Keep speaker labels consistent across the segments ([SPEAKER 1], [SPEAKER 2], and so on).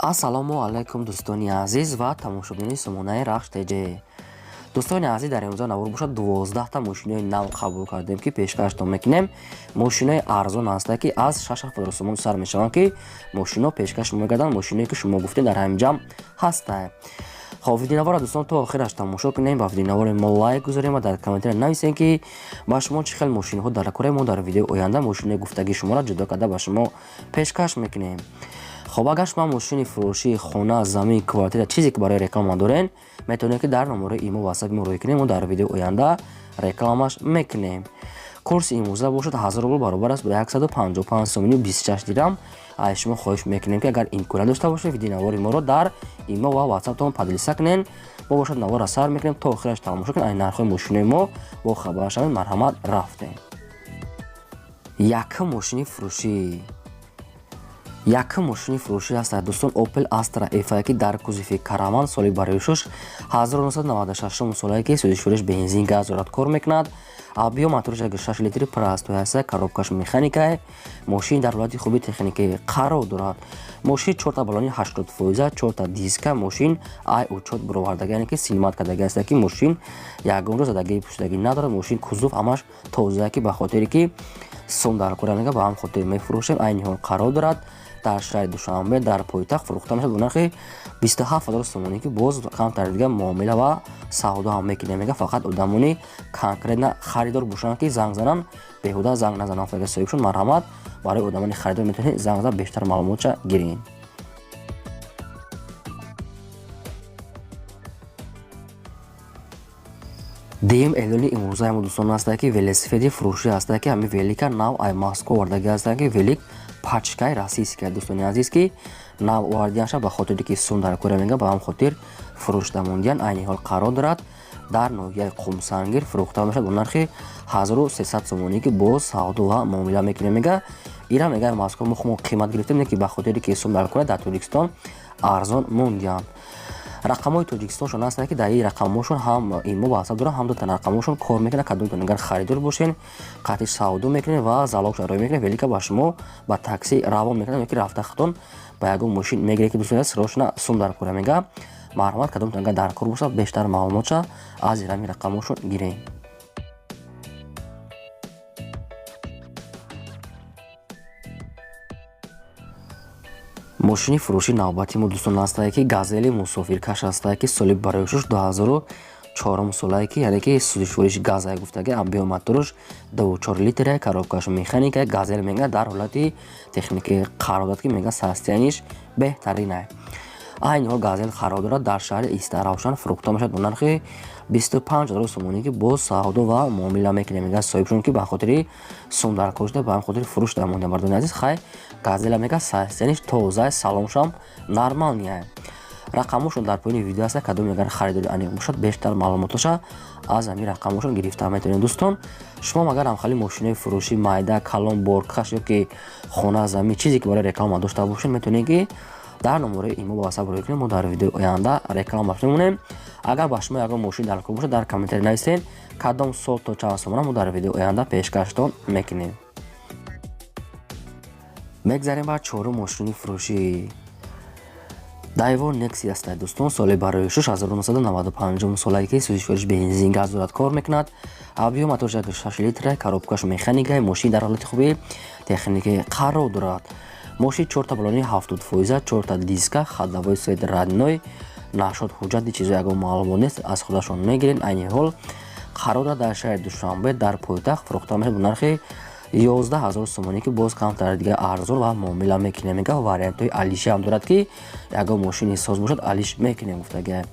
[SPEAKER 1] Ассалому алайкум, дӯстони азиз ва тамошобинони сомонаи Рахш ТЖ. Дӯстони азиз, дар имрӯза навор бошад, 12та мошинои нав қабул кардем, ки пешкаштон мекунем. Мошинои арзон ҳастанд, ки аз 6 ҳазор сомон сар мешаванд, ки мошино пешкаш мегарданд. Мошиное, ки шумо гуфтем, дар ҳамин ҷамъ ҳастанд. Хоб, видеонавора, дӯстон, то охираш тамошо кунем, ба видеонавори мо лайк гузорем ва дар комментария нависем, ки ба шумо чӣ хел мошинҳо дар кораи мо. Дар видеои оянда мошинои гуфтагии шуморо ҷудо карда ба шумо пешкаш мекунем. Хоб, агар шумо мошини фурӯшии, хона, замин, квартира, чизе ки барои реклама дорен, метавонед, ки дар номерои имо, ватсапи мо рӯй кунем, мо дар видеои оянда рекламаш мекунем. Курси имрӯза бошад, 1000 рубл баробар аст ба 155 сомонию 26 дирам. Аз шумо хоҳиш мекунем, ки агар имконият дошта бошед, видеонавори моро дар имо ва ватсаптон поделиться кунед. Мо бошад, наворро сар мекунем, то охираш тамошо кунед, ай нархҳои мошинои мо бо хабар шавед. Марҳамат, рафтем. Якум мошини фурӯшӣ, якум мошини фурӯшӣ ҳастад, дӯстон, Opel Astra F, ки дар кузови Караван, соли бароишуш 1996 солае, ки сӯзишвориш бензин, газ дорад, кор мекунад. Объём моторш 6 литри, простой ҳаста, коробкаш механикае. Мошин дар ҳолати хуби техникӣ қарор дорад. Мошин чорта баллони 80%, чорта диска. Мошин ай учёт буровардага, яъне ки снимать кардаги аста, ки мошин ягон ҷо задагии пӯшидагӣ надорад. Мошин кузов ҳамаш тоза, ки ба хотире ки сум дар кора мега, ба ҳам хотир мефурӯшем. Айни ҳол қарор дорад дар шаҳри Душанбе, дар пойтахт. Фурӯхта мешавад бо нархи 27 000 сомонӣ, ки боз камтар дига муомила ва савдо ҳам мекунем. Мега, фақат одамони конкретно харидор бошанд, ки занг зананд, беҳуда занг назананд, фага соҳибшон. Марҳамат, барои одамони харидор метавонед занг зад, бештар маълумотша гиред. Дуюм эълони имрӯзаи мо, дӯстон, ҳастад, ки велосипеди фурӯшӣ ҳастад, ки ҳамин велика нав ай Москва овардаги ҳастанд, ки велик пачкаи российская, дӯстони азиз, ки нав овардианша, ба хотире ки сум дар кора мега, ба ҳам хотир фурӯшда мондиян. Айни ҳол қарор дорад дар ноҳияи Қумсангир. Фурӯхта мешавад бо нархи 1300 сомонӣ, ки боз савдо ва муомила мекунем. Мега, ира, мега, Москва мо хумо қимат гирифтем, не ки ба хотире ки сум дар кора, дар Тоҷикистон арзон мондиянд. Рақамҳои Тоҷикистоншон ҳастанд, ки дар ин рақамҳошон ҳам имо, ватсап доранд, ҳам дута рақамҳошон кор мекунад. Кадомтон агар харидор бошен, қатъи савдо мекунед ва залогша роӣ мекунед, велика ба шумо ба такси равон мекунад ё ки рафта худтон ба ягон мошин мегиред, ки дӯстони, срочно сум дар кора мега. Марҳамат, кадомтон агар дар кор бошад, бештар маълумотша аз ҳамин рақамҳошон гиред. Мошини фурӯши навбати мо, дӯстон, ҳастае, ки Газели мусофиркаш ҳастае, ки соли бароишуш 2004 солае, ки яъне ки сӯзишвориш газае гуфтаги, объём моторш 2,4 литре, коробкаш механика. Газел, мега, дар ҳолати техникӣ қарор дорад, ки, мега, состояниш беҳтаринае. Айни ҳол Газел қарор дорад дар шаҳри Истаравшан. Фурӯхта мешавад бо нархи 25 000 сомонӣ, ки боз савдо ва муомила мекунем. Мега, соҳибшон, ки ба хотири сум дар кор шуда, ба ҳам хотири фурӯш дар монда. Мардони азиз, хай, Газела, мега, состояниш тоза, салоншам нормальный. Рақамҳошон дар поёни видео аста. Кадоме агар харидори аниқ бошад, бештар маълумотоша аз ҳамин рақамҳошон гирифта метавонед. Дӯстон, шумо агар ҳамхали мошинои фурӯшӣ, майда, калон, боркаш ё ки хона, замин, чизе ки барои реклама дошта бошед, метавонед, ки дар номерои имо ба ватсап рӯй кунед, мо дар видеои оянда реклама мемонем. Агар ба шумо ягон мошин дар кор бошад, дар комментарий нависед, кадом сол, то чанд сомона, мо дар видеои оянда пешкаштон мекунем. Мегзарем ба чорум мошини фурӯшӣ. Дайво Некси ҳастад, дӯстон, соли барои 1995 солае, ки сӯзишвориш бензин, газ дорад, кор мекунад. Объём моторш 6 литра, коробкаш механика. Мошин дар ҳолати хуби техникӣ қарор дорад. Мошин чорта баллони 70%, чорта диска, ходовой свет родной. Нашод ҳуҷҷати чизо ягон маълумот нест, аз худашон мегирен. Айни ҳол қарор дорад дар шаҳри Душанбе, дар пойтахт. Фурӯхта мешавад бо нархи 11 000 сомонӣ, ки боз камтар дига арзон ва муомила мекунем. Мега, вариантҳои алиши ҳам дорад, ки ягон мошини соз бошад, алиш мекунем гуфтага.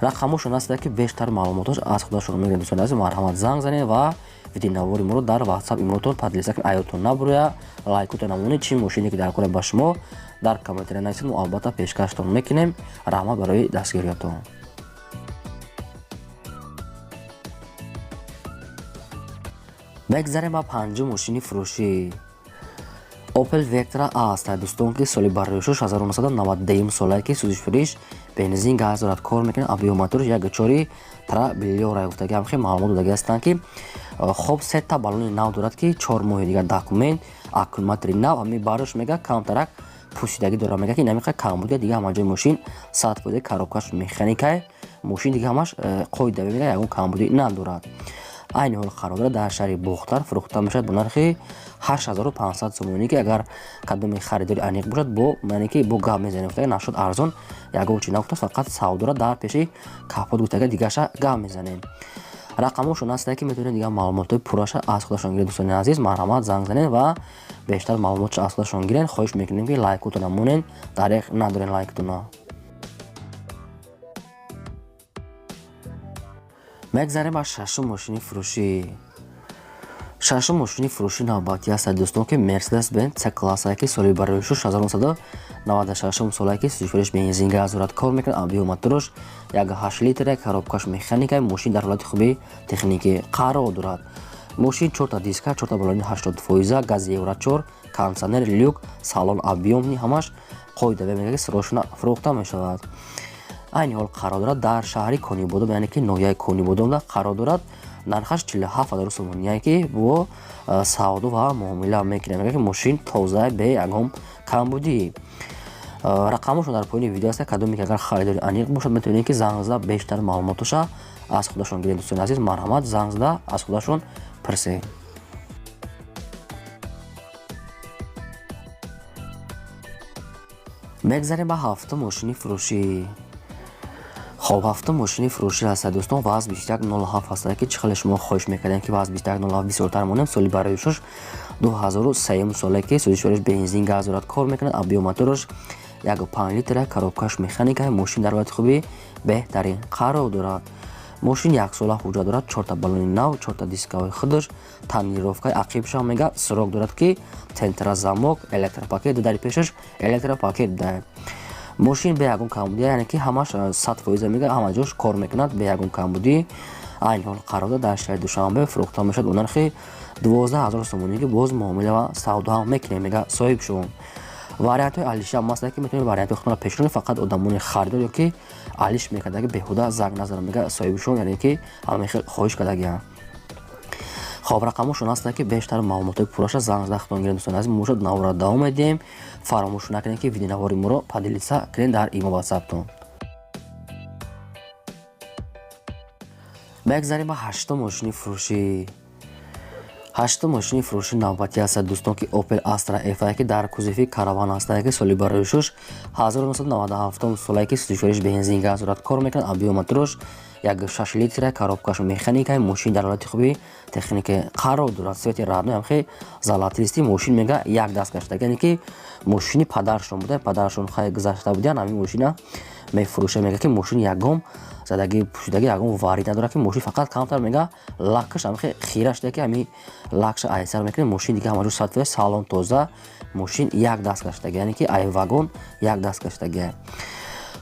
[SPEAKER 1] Рақамҳошон ҳастад, ки бештар маълумотош аз худашон мегиред. Дӯстони азиз, марҳамат, занг занед ва видеонавори моро дар ватсап, имотон поделиться кунед. Аётон набуроя, лайкотон намонед. Чӣ мошине ки дар кора ба шумо, дар комментария нависед, мо албатта пешкаштон мекунем. Раҳмат барои дастгириятон. Мегзарем ба панҷум мошини фурӯшӣ. Opel Vectra A аст, дӯстон, ки соли бароишуш 1992 солае, ки сӯзишвориш бензин, газ дорад, кор мекунад. Объём моторш 1,4 трабилёра гуфтаги. Ҳам хеле маълумот додаги ҳастанд, ки хоб, сета баллони нав дорад, ки 4 моҳи дигар документ, аккумулятори нав. Ҳамин барош, мега, камтарак пӯсидагӣ дорад. Мега ки намиқа камбудия, дига ҳама ҷои мошин 100%, коробкаш механикай, мошин дига ҳамаш қоида, мега ягон камбудӣ надорад. Айни ҳол қарор дорад дар шаҳри Бохтар, фурӯхта мешавад бо нархи 8500 сомонӣ, ки агар кадоме харидори аниқ бошад, бо яъне ки бо гап мезанем. Гуфтага нашуд арзон ягон чи нагуфта, фақат савдора дар пеши капот, гуфтага дигаша гап мезанем. Рақамҳошон ҳастае, ки метавонед дигар маълумотҳои пурраша аз худашон гиред. Дӯстони азиз, марҳамат, занг занед ва бештар маълумотша аз худашон гиред. Хоҳиш мекунем, ки лайкотона монед, дареғ надорен лайктона. Мегзарем ба шашум мошини фурӯшӣ. Шашум мошини фурӯшӣ навбатӣ ҳастад, дӯстон, ки Мерседес Бенз С классае, ки соли барои 1996 солае, ки сӯзишвориш бензин, газ дорад, кор мекунад, объём мотораш 1,8 литра, коробкаш механика, мошин дар ҳолати хуби техникӣ қарор дорад. Мошин чорта диска, чорта балони 80%, гази евро 4, кондитсионер, люк, салон объёмный, ҳамаш қоида, мега ки срочно фурӯхта мешавад. Айни ҳол қарор дорад дар шаҳри Конибодом, яъне ки ноҳияи Конибодомда қарор дорад. Нархаш 47 000 сомоние, ки бо савдо ва муомила мекунад. Мега ки мошин тоза, бе ягон камбудӣ. Рақамҳошон дар поёни видео аст. Кадоме ки агар харидори аниқ бошад, метавонед ки занг зада бештар маълумотоша аз худашон гиред. Дӯстони азиз, марҳамат, занг зада аз худашон пурсед. Мегзарем ба ҳафтум мошини фурӯшӣ. Хоб, ҳафтум мошини фурӯшӣ ҳастад, дӯстон, ВАЗ 2107 ҳастад, ки чӣ хеле шумо хоҳиш мекардем, ки ВАЗ 2107 бисёртар монем. Соли барои 2003 соле, ки сӯзишвориш бензин, газ дорад, кор мекунад, объём мотораш 1,5 литра, коробкаш механика, мошин дар ҳолати хуби беҳтарин қарор дорад. Мошин яксола ҳуҷҷат дорад, чорта балони нав, чорта дискаҳои худаш, тонировкаи ақибшам мега срок дорад, ки центрозамок, электропакет, дари пешаш электропакет да. Мошин бе ягон камбудӣ, яъне ки ҳамаш 100%, мега ҳама ҷош кор мекунад бе ягон камбудӣ. Айни ҳол қарор дорад дар шаҳри Душанбе, фурӯхта мешавад бо нархи 12 000 сомонӣ, ки боз муомила ва савдо ҳам мекунем, мега соҳиб шумо. Вариантҳои алишам ҳастанд, ки метавонед вариантҳои худтонро пеш кунед. Фақат одамони харидор ё ки алиш мекарда, ки беҳуда занг назанад, мега соҳибшон, яъне ки ҳама хел хоҳиш кардагианд. Хоб, рақамҳошон ҳастанд, ки бештар маълумотҳои пурраша занг зада худтон гиред. Дӯстони азиз, мошад навора давом медиҳем. Фаромӯш накунед, ки видеонавори моро поделиться кунед дар имо ватсаптон. Мегзарем ба ҳаштум мошини фурӯшӣ. Ҳаштум мошини фурӯши навбатӣ ҳастад, дӯстон, ки Opel Astra F, ки дар кузови караван ҳастад, ки соли барои 1997 солае, ки сӯзишвориш бензин, газ дорад, кор мекунад, объём мотораш 1,6 литра, коробкаш механика, мошин дар ҳолати хуби техникӣ қарор дорад. Цвети родной ҳамхе золотистый, мошин мега як даст гашта, яъне ки мошини падаршон буда, падаршон хай гузашта будиян, ҳамин мошина мефурӯша. Мега ки мошин ягон задагӣ, пӯшидагӣ, ягон варид надорад, ки мошин фақат камтар мега лакаш ҳамхе хира шуда, ки ҳамин лакша айсар мекунем. Мошин дига ҳама ҷо 100%, салон тоза, мошин як даст гаштагӣ, яъне ки ай вагон як даст гаштагӣ.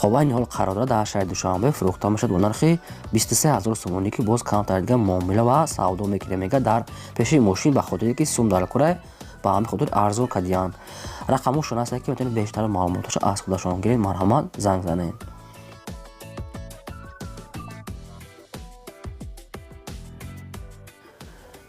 [SPEAKER 1] Хоб, айни ҳол қарор дорад дар шаҳри Душанбе, фурӯхта мешавад бо нархи 23 000 сомонӣ, ки боз камтар дига муомила ва савдо мекунем. Мега дар пеши мошин ба хотире ки сум дар кора, ба ҳамин хотир арзон кардиянд. Рақамҳошон ҳастанд, ки метавонед бештар маълумоташо аз худашон гиред. Марҳамат, занг занед.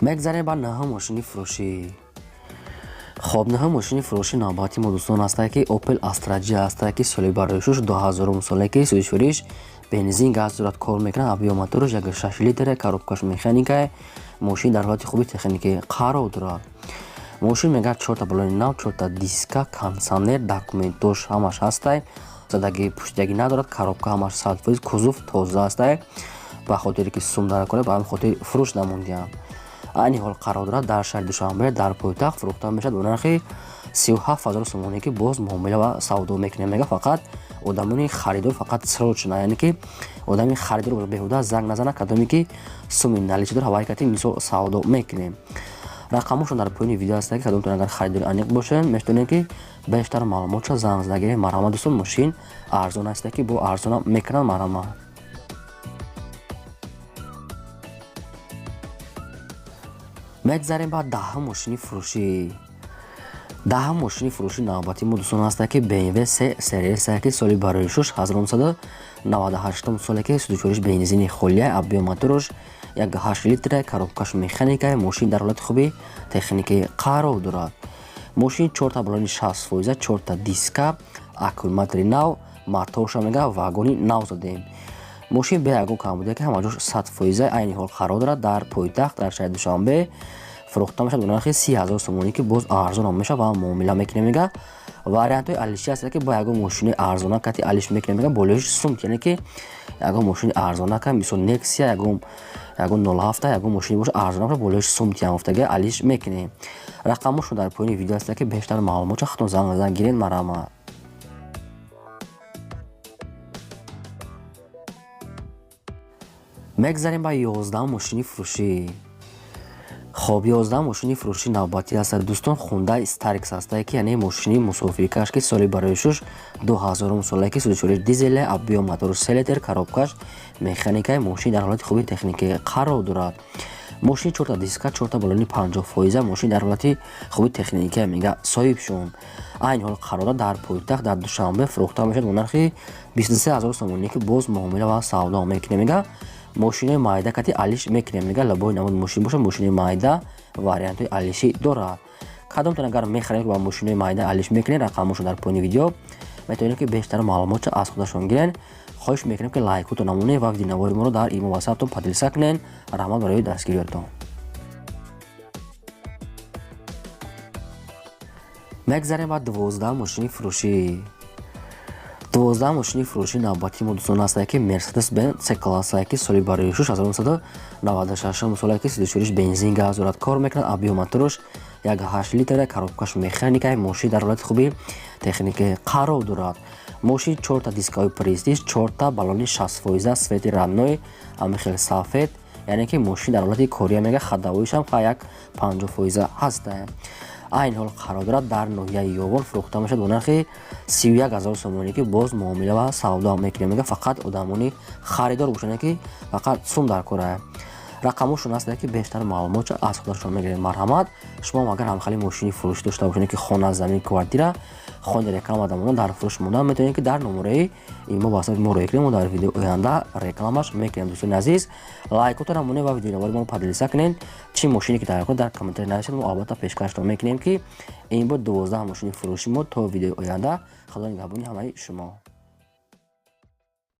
[SPEAKER 1] Мегзарем ба наҳум мошини фурӯшӣ. Хоб, наҳум мошини фурӯши навбати мо, дӯстон, ҳастае, ки Opel Astra G ҳастае, ки соли барои 2000 соле, ки сӯзишвориш бензин, газ дорад, кор мекунад, объём мотораш 1,6 литра, коробкаш механика, мошин дар ҳолати хуби техникӣ қарор дорад. Мошин мега чорта балони нав, чорта диска, кондитсионер, документош ҳамаш ҳастай, задагӣ, пӯшидагӣ надорад, коробка ҳамаш 100%, кузов тоза ҳастай. Ба хотире ки сум дар кора, ба ҳамин хотир фурӯш намондиям. Айни ҳол қарор дорад дар шаҳри Душанбе, дар пойтахт, фурӯхта мешавад бо нархи 37 000 сомонӣ, ки боз муомила ва савдо мекунем. Мега фақат одамони харидор, фақат срочно, яъне ки одами харидор беҳуда занг назанад, кадоме ки суми наличӣ дорад, ҳавай кати мисол савдо мекунем. Рақамҳошон дар поёни видео ҳастанд, ки кадомтон агар харидори аниқ бошед, метавонед ки бештар маълумотшо занг зада гиред. Марҳамат, дӯстон, мошин арзон ҳаста, ки бо арзонам мекунанд. Марҳамат. Мегзарем ба даҳум мошини фурӯшӣ. Даҳум мошини фурӯши навбати мо, дӯстон, ҳаста, ки BMW 3 серия, ки соли барои 1998 соле, ки сӯзишвориш бензини холия, объём мотораш 1,8 литра, коробкаш механика, мошин дар ҳолати хуби техникӣ қарор дорад. Мошин чорта балони 60%, чорта диска, аккумулятори нав, моторша мега вагони нав задем. Мошин бе ягон камбудия ки ҳама ҷош 100%, айни ҳол қарор дорад дар пойтахт, дар шаҳри Душанбе. Фурӯхта мешавад ба нархи 30 000 сомонӣ, ки боз арзонам мешавад ва муомила мекунем. Мега вариантҳои алиши ҳаст, ки бо ягон мошини арзона кати алиш мекунем. Мега болоиш сумт, яъне ки ягон мошини арзонака, мисол Нексия, ягон 07, ягон мошини боша, арзона боша, болоиш сумтиам гуфтага алиш мекунем. Рақамошон дар поёни видео ҳаст, ки бештар маълумотша худтон занг зан гиред. Марҳамат. Мегзарем ба 11 мошини фурӯшӣ. Хоб, 11 мошини фурӯшӣ навбатӣ ҳастад, дӯстон. Хундай Старикс ҳастае, ки яъне мошини мусофиркаш, ки соли барои шуш 2000 солае, ки сӯзишвориш дизеле, объём мотору се литр, коробкаш механикаи. Мошин дар ҳолати хуби техникӣ қарор дорад. Мошин чорта диска, чорта балони 50%, мошин дар ҳолати хуби техникия. Мега соҳибшон айни ҳол қарор дорад дар пойтахт, дар Душанбе. Фурӯхта мешавад бо нархи 23 000 сомонӣ, ки боз муомила ва савдо мекунем. Мега мошинои майда кати алиш мекунем. Мега лабои намуд мошин боша, мошинои майда вариантҳои алишӣ дорад. Кадомтон агар мехаред, ба мошинои майда алиш мекунед, рақамошон дар поёни видео, метавонед ки бештар маълумотша аз худашон гирен. Хоҳиш мекунем, ки лайкотон намонед ва видеонавори моро дар имо ватсаптон поделиться кунед. Раҳмат барои дастгириётон. Мегзарем ба 12 мошини фурӯшӣ. 12 мошини фурӯши навбатии мо, дӯстон, ҳастае, ки Мерседес Бенз С классае, ки соли барои шуш 1996 солае, ки сӯзишвориш бензин, газ дорад, кор мекунад, объём мотораш 1,8 литра, коробкаш механика. Мошин дар ҳолати хуби техникӣ қарор дорад. Мошин чорта дискаҳои престиж, чорта балони 60%, цвети родной, ҳамин хел сафед, яъне ки мошин дар ҳолати кория. Мега ходовойшам як 50% ҳаста. Айни ҳол қарор дорад дар ноҳияи Ёвон. Фурӯхта мешавад бо нархи 31 000 сомонӣ, ки боз муомила ва савдо мекунем. Мега фақат одамони харидор бошанд, ки фақат сум дар кора. Рақамошон ҳастанд, ки бештар маълумотша аз худашон мегиред. Марҳамат. Шумо агар ҳамхели мошини фурӯшӣ дошта бошед, ки хона, замин, квартира, хони реклама дамона дар фурӯш монда, метавонед, ки дар номераи имо ватсапи мо роя кунед. Мо дар видеои оянда рекламаш мекунем. Дӯстони азиз, лайкотон монед ва видеонавори моро поделиться кунед. Чӣ мошине ки дар дар комментарий нависед, мо албатта пешкашро мекунем. Ки ин буд 12 мошини фурӯши мо. То видеои оянда, Худо нигаҳбони ҳамаи шумо.